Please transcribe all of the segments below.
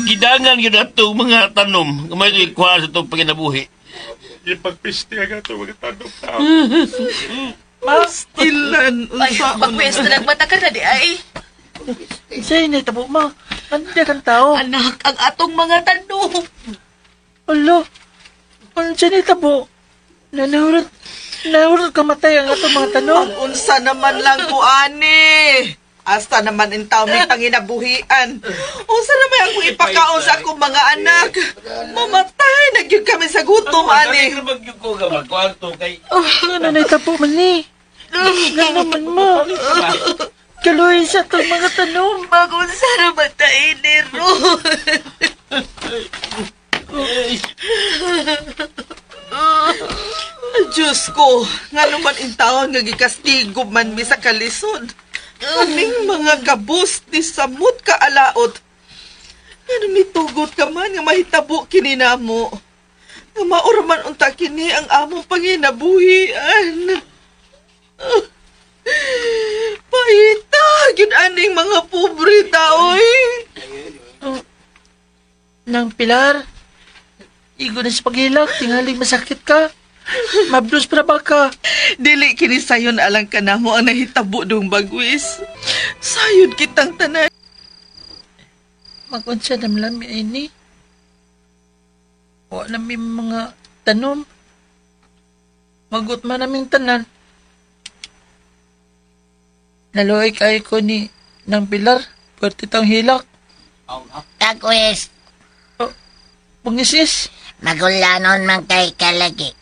Gidangan gyud atong mga tanom. Kamay ito ikuha sa itong panginabuhi. Ipagpisti ang ato mga tanom ta. Ilan Ay, unsa bagwes na nagmata ka na di ay. Sa'yo na tabo ma. Ano kang tao? Anak, ang atong mga tanom. Alo, ano siya ni tabo? Nanahurot, nahurot kamatay ang atong mga tanom. Unsa naman lang ko ani. Asta naman in taon may panginabuhian. Unsa naman ang ipakaon sa akong mga anak. Mamatay na gyud kami sa gutom ani. Dali ra ko nga magkwarto kay Ano na tabo man ni? Nga naman mo. Kaluhin sa atong mga tanom. Magunsa naman ta ini, Ron. Diyos ko, nga naman in taon nga gikastigo man mi sa kalisod. Kaming mga gabos ni samot ka alaot. Nga mitugot ka man nga mahitabo kini namo. Nga maura man unta kini ang among panginabuhian. Paita, gyud aning mga pobre taoy. Nang Pilar, igo na sa paghilak, tingaling masakit ka. Mabdos pa na ba ka? Dili kini sayon alang kanamo ang nahitabo dong bagwis. Sayod kitang tanan. Magunsa namlami ay ni. Wa nami mga tanom. Magot man naming tanan. Naluoy kay ko ni ng Pilar, pwerte tang hilak. Tagwis, Bungisis, magulanon man kay kalagi.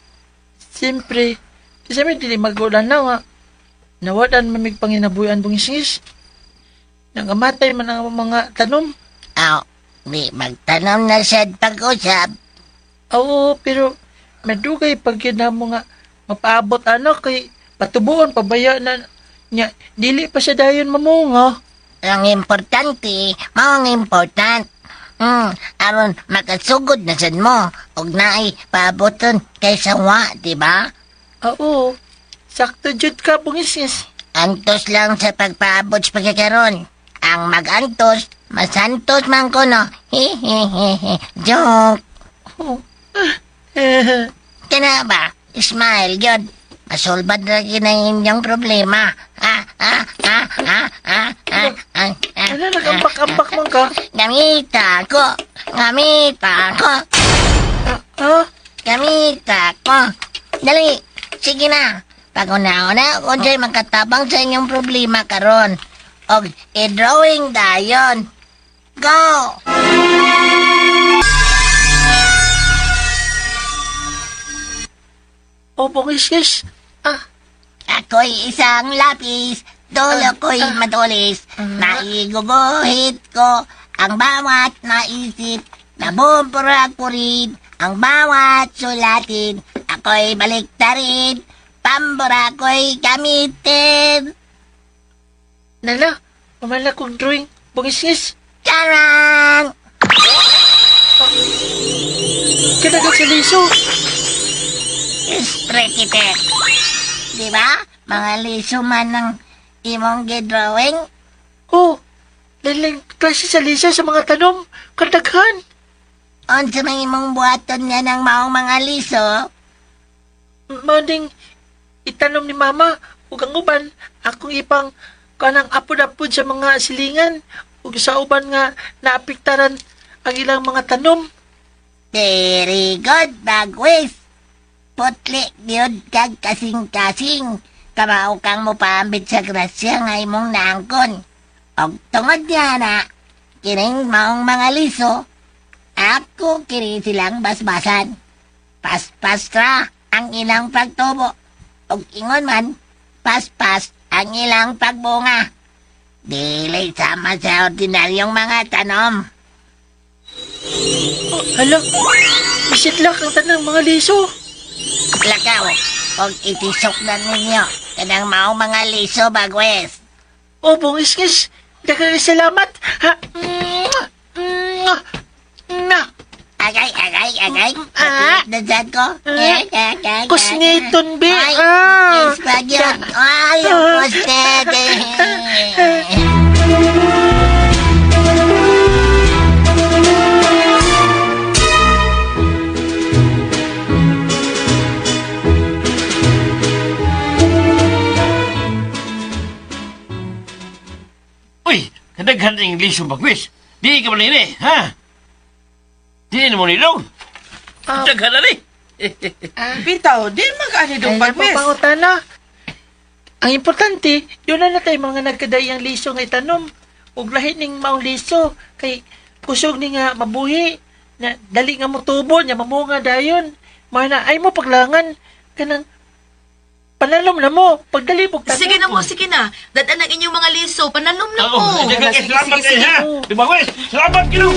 siyempre, kasi may dili magulan na nga. Nawadan mamig panginabuyan bungisis. Nangamatay man ang mga tanom. Aw, di magtanom na sad pag-usap. Oo, pero madugay pag yun na mo nga mapaabot ano kay patubuon pabaya na niya dili pa siya dayon mamunga. Ang importante, mao ang important. Aron makasugod na sad mo og naay paaboton kaysa wa, di ba? Oo, sakto jud ka bungisngis. Antos lang sa pagpaabot sa pagkakaron. Ang magantos, masantos man ko no. Hehehehe. Joke. Oh. Eh, Kana ba? Smile yun. Masolbad lagi na inyong problema. Ah, ah, ah, ah, ah, ah, ah, ah. ano nagambak-ambak man ka? Gamita ko. Gamita ko. Ah, ah, Gamita ko. Dali. Sige na. Pag-una-una ako siya'y makatabang sa inyong problema karon. Og i-drawing dayon. Go! Oh, bungisngis. Ah, Ako'y isang lapis, dulo ko'y matulis. Naiguguhit ko ang bawat naisip, nabubura ko rin ang bawat sulatin. Ako'y baliktarin, pambura ko'y gamitin. Nala, mamala kong drawing bungisngis. Charang! Kanagat sa liso. Sprekite. Di ba? Mga liso man ng imong gidrawing. Oh, laling klase sa liso sa mga tanom. Kadaghan. Unsa may imong buhaton nga ng maong mga liso? Maning itanom ni mama ug ang uban akong ipang kanang apod-apod sa mga silingan ug sa uban nga naapektaran ang ilang mga tanom. Very good, Bagwis. Putli gyud kag kasing-kasing. Kamao kang mopambit sa grasya nga imong naangkon. Og tungod niya na, kining maong mga liso, ako kini silang basbasan. Paspas ra ang ilang pagtubo. Og ingon man, paspas ang ilang pagbunga. Dili sama sa ordinaryong mga tanom. Oh, hala, isidlak ang tanang mga liso. Lakaw, og itisok na ninyo kanang maong mga liso, Bagwes. O bungisngis, daghang salamat. Ha? Mwah! Mwah! Mwah! Agay, agay, agay. Ah. Matiit na dyan ko. Ah. Eh, eh, eh, Kusniton, bi. Ay, Ah. kiss pa yun. Ay, ang kusnet. Kadaghan ang English yung bagwis. Di ka man ini, ha? Di na mo nilong. Ah. Daghan na ni. Bitaw, di mag-ani dong Kaya na bagwis. pangutana. Ang importante, yun na natay mga nagkadayang liso nga itanom. Ug lahi ning maong liso kay kusog ni nga mabuhi na dali nga motubo nya mamunga dayon. Mao na ay mo paglangan kanang panalom na mo pagdali mo tanom. Sige na mo, sige na. Dad-an ang inyong mga liso. Pananom na mo. Oo, daghan kay Sige, salamat sige, kay sige. ha. Di bagwis, salamat kinu.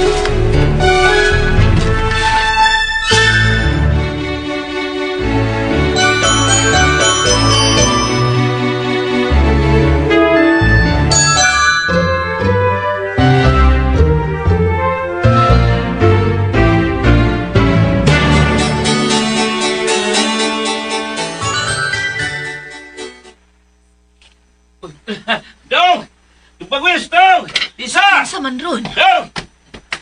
Dong! Bagwis, dong! Isa! Sa man ron. Dong!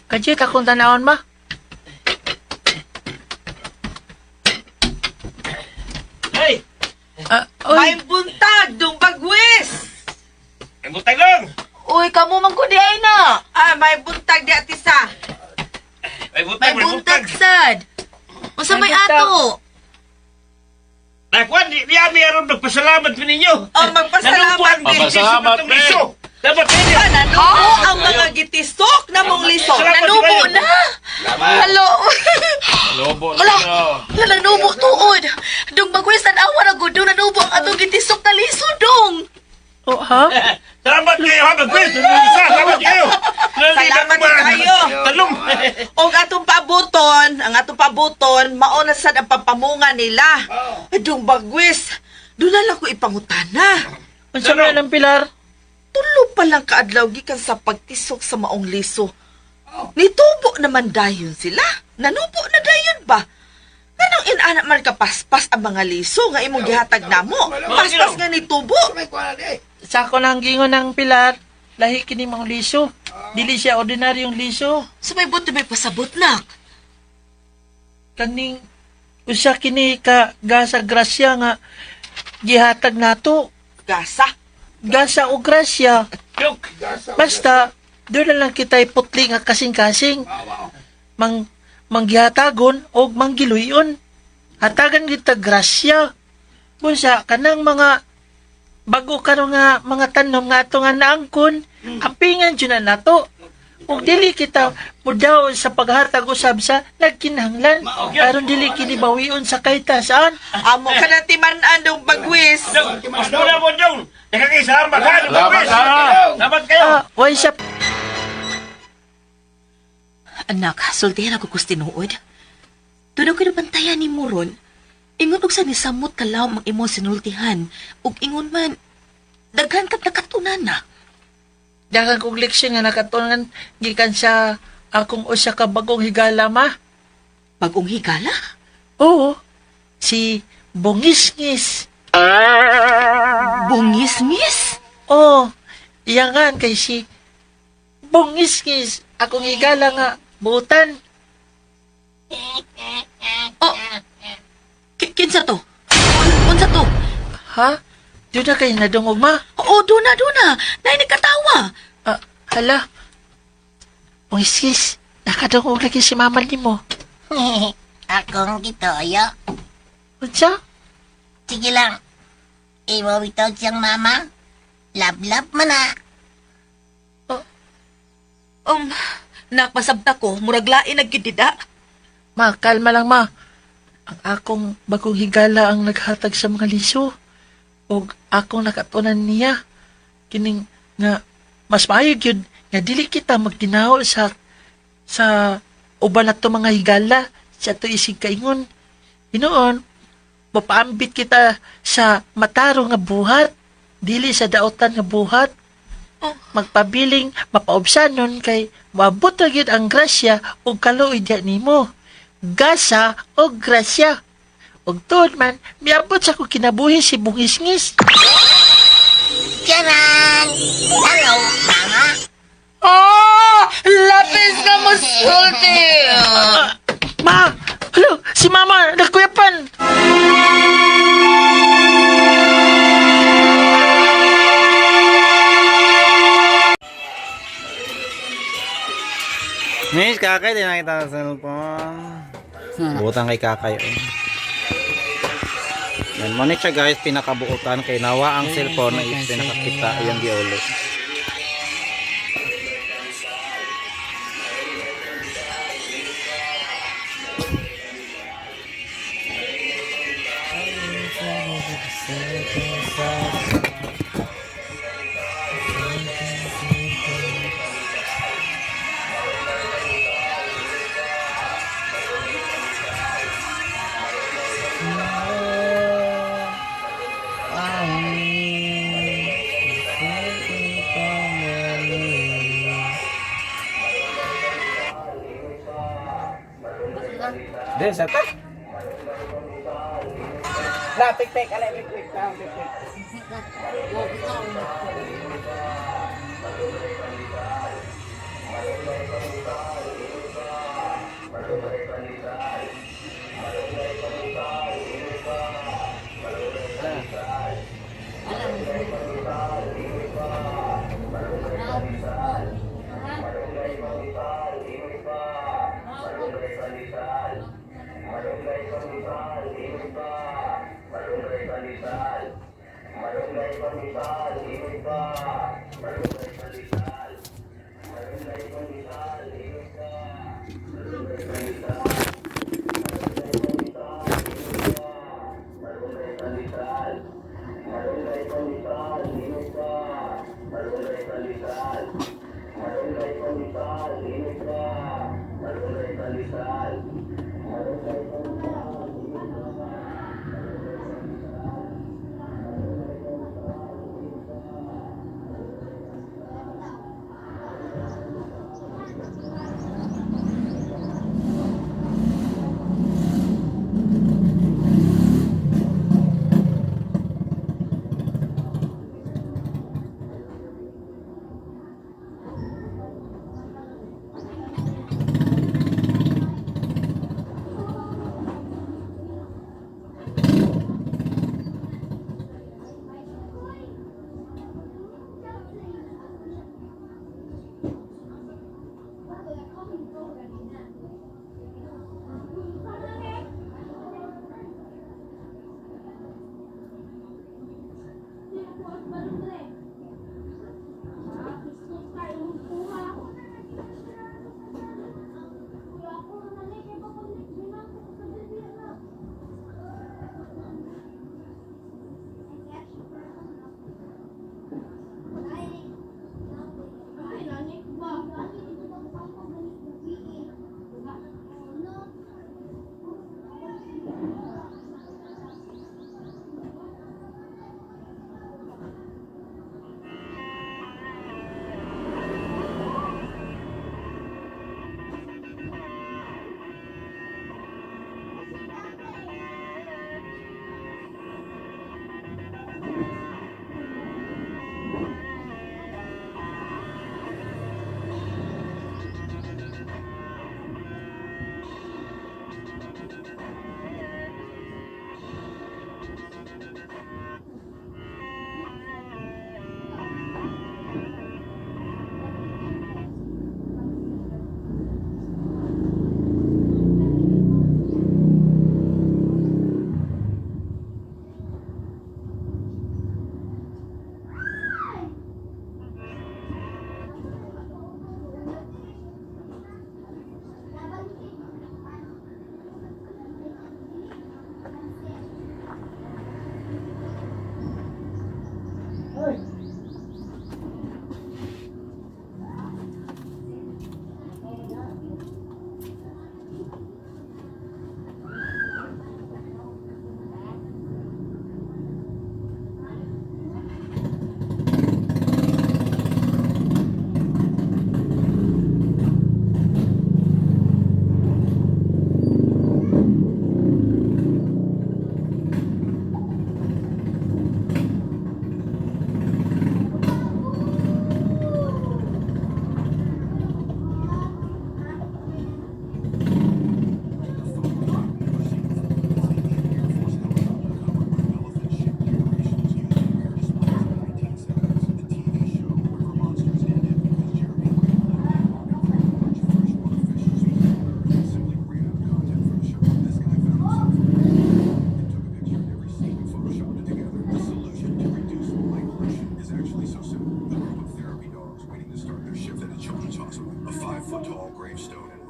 Kajit akong tanawon ma. Hey! Ah, oy, May buntag dong bagwis. Ang butag lang! Uy, kamo man ko di ay na. Ah, may buntag di atisa. May butag, May buntag sad. Unsa may May buntag. ato? Nakwan, di ami aron nagpasalamat mi ninyo. Oh, magpasalamat Nanubuan mi. kay Jesus Papasalamat, atong liso. Dapat ninyo. Ah, nanubo ang mga gitisok na mong liso. Salamat Nanubo kayo. na. Halo. Lobo Hala, hala, nanubo tuod. Dong bagwis tan-awa na gud dong nanubo ang atong gitisok na liso dong. oh, ha? Salamat kayo ha, bagwis. Isa, salamat kayo. Salamat kayo. Talong. Og atong pabuton, ang atong pabuton, mauna sad ang papamunga nila. Dong bagwis, doon na lang ko ipangutana. Unsa man ang pilar? Tulo pa lang kaadlaw gikan sa pagtisok sa maong liso. Nitubo naman dayon sila. Nanubo na dayon ba? Kanang inana man kapaspas ang mga liso nga imong gihatag namo. Paspas nga nitubo. Sa ako nang gingon ng pilar, lahi kini maong liso. Dili siya ordinaryong liso. Sa may buto may pasabot nak. Kaning usa kini ka gasa grasya nga gihatag nato. Gasa. Gasa o grasya. Dok. Basta doon na lang kita iputli nga kasing-kasing. Mang manggihatagon o manggiluyon. Hatagan kita grasya. Bunsa kanang mga bago karon nga mga tanom nga ato nga naangkon, ampingan jud na nato. Ug dili kita mudaw sa paghatag usab sa nagkinahanglan aron dili kini bawion sa kaytasaan. Amo ka na timan-an dong bagwis. Dok, mas muna mo dong. Daghan salamat ha, Salamat, bagwis. ha. Salamat kayo. Ah, way sa Anak, sultihan ako kus tinuod. Tunog ko bantayan ni mo ron. Ingon og sa nisamot kalawom ang imong sinultihan. Ug ingon man, daghan kag nakatunan na. Daghang kong leksyon nga nakatunan gikan sa akong usa ka bagong higala ma. Bagong higala? Oo, si Bungisngis. Bungis-ngis? Oo, iyangan kay si Bungisngis. Akong higala nga butan. Oh, kinsa to? Unsa to? Ha? Doon na kayo nadungog ma. Oo, duna, duna. Nay, nagkatawa. Ah, hala. Bungisngis, nakadungog lagi si mama nimo. Akong gitoyo. Unsa? Sige lang. Imo bitaw siyang mama. Love-love man na. Nakpasabta ko, murag lain nagkidida. Ma, kalma lang ma. Ang akong bagong higala ang naghatag sa mga liso. Og akong nakatunan niya. Kining nga mas maayo gyud nga dili kita magdinaw sa sa uban nato mga higala sa ato isig kaingon. Hinuon, mapaambit kita sa matarong nga buhat, dili sa daotan nga buhat. Oh. Magpabiling mapaubsanon kay moabot ra gyud ang grasya ug kaluoy diha nimo. Gasa o grasya. Ug tuod man, miabot sa akong kinabuhi si Bungisngis. Charan! Hello, mama. Oh, lapis na mo sulti. Ah, ma! Hello, si mama, nagkuyapan! Nis, kakay, di nakita sa cellphone. Butan kay kakay. Oh. Yan, mo ni siya guys, pinakabuotan kay nawa ang cellphone na is pinakakita yung giuli. Din, sa ta. La, tik tik, alay, tik tik, tik tik.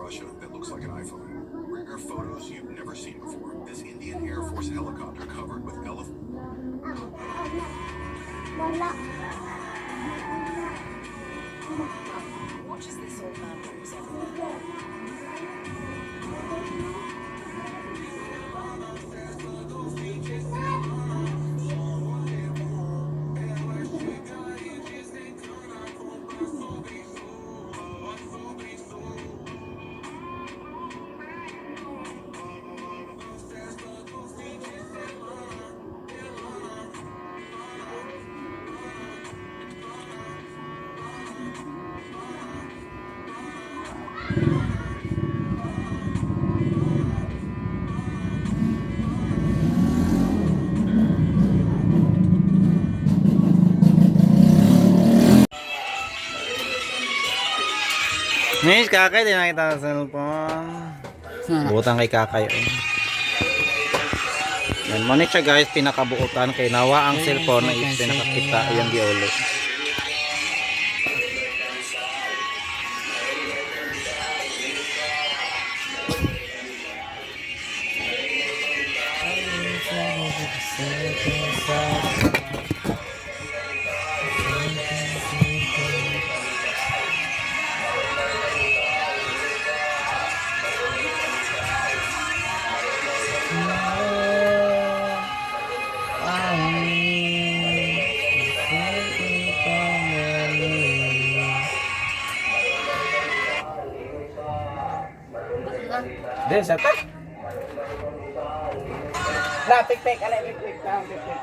Russia that looks like an iPhone. Rare photos you've never seen before. This Indian Air Force helicopter covered with elephant. Wala. Watches this old man cruise everywhere. Nis, kakay, di nakita sa cellphone. Butan kay kakay. Oh. Yan, mo ni siya guys, pinakabuotan kay nawa ang cellphone na is pinakakita yung giuli. Din, sa ta. La, pik pik, alay pik pik, pik pik.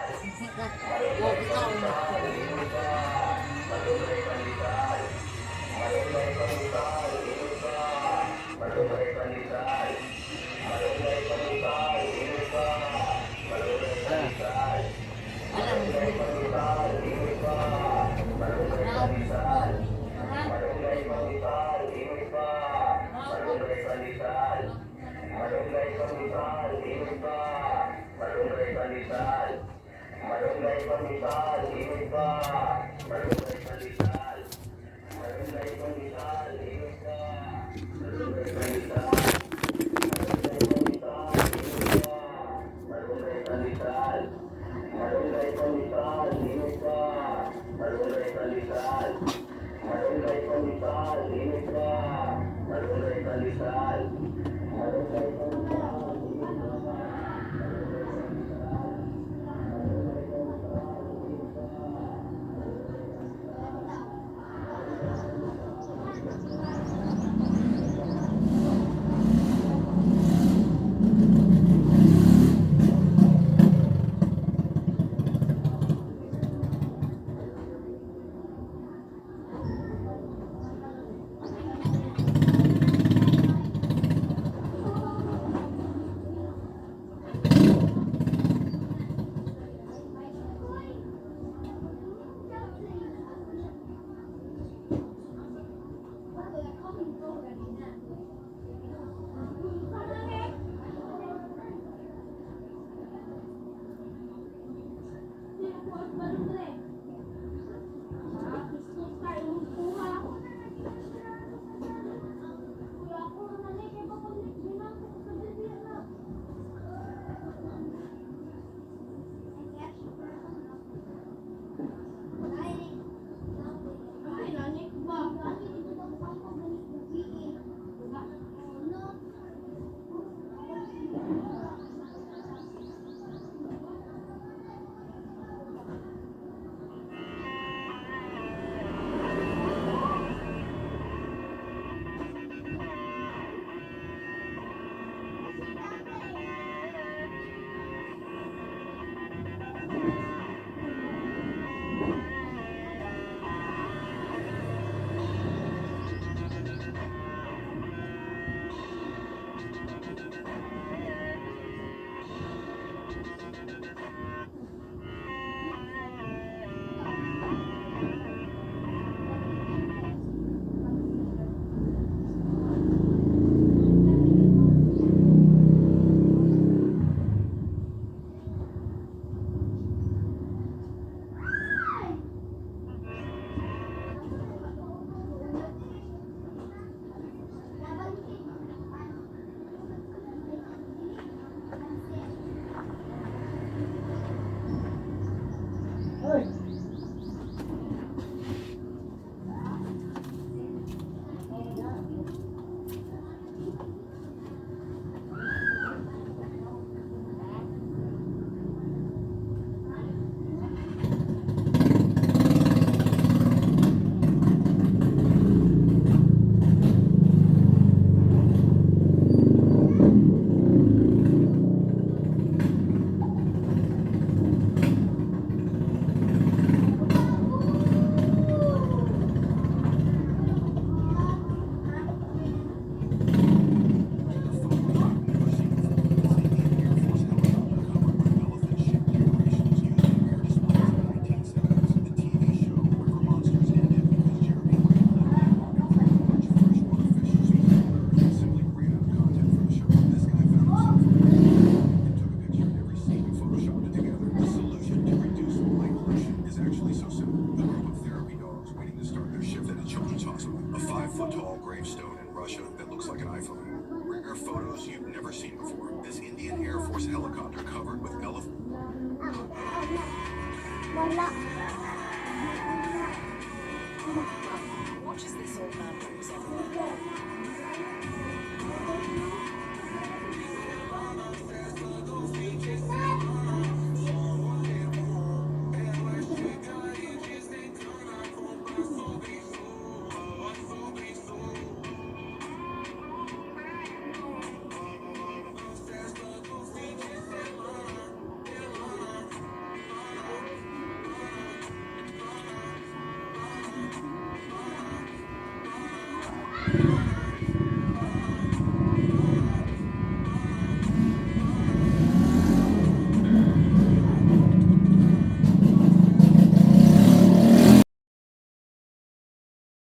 4-foot tall gravestone in Russia that looks like an iPhone. Rare photos you've never seen before. This Indian Air Force helicopter covered with elephant. Watches this old man cruise everywhere.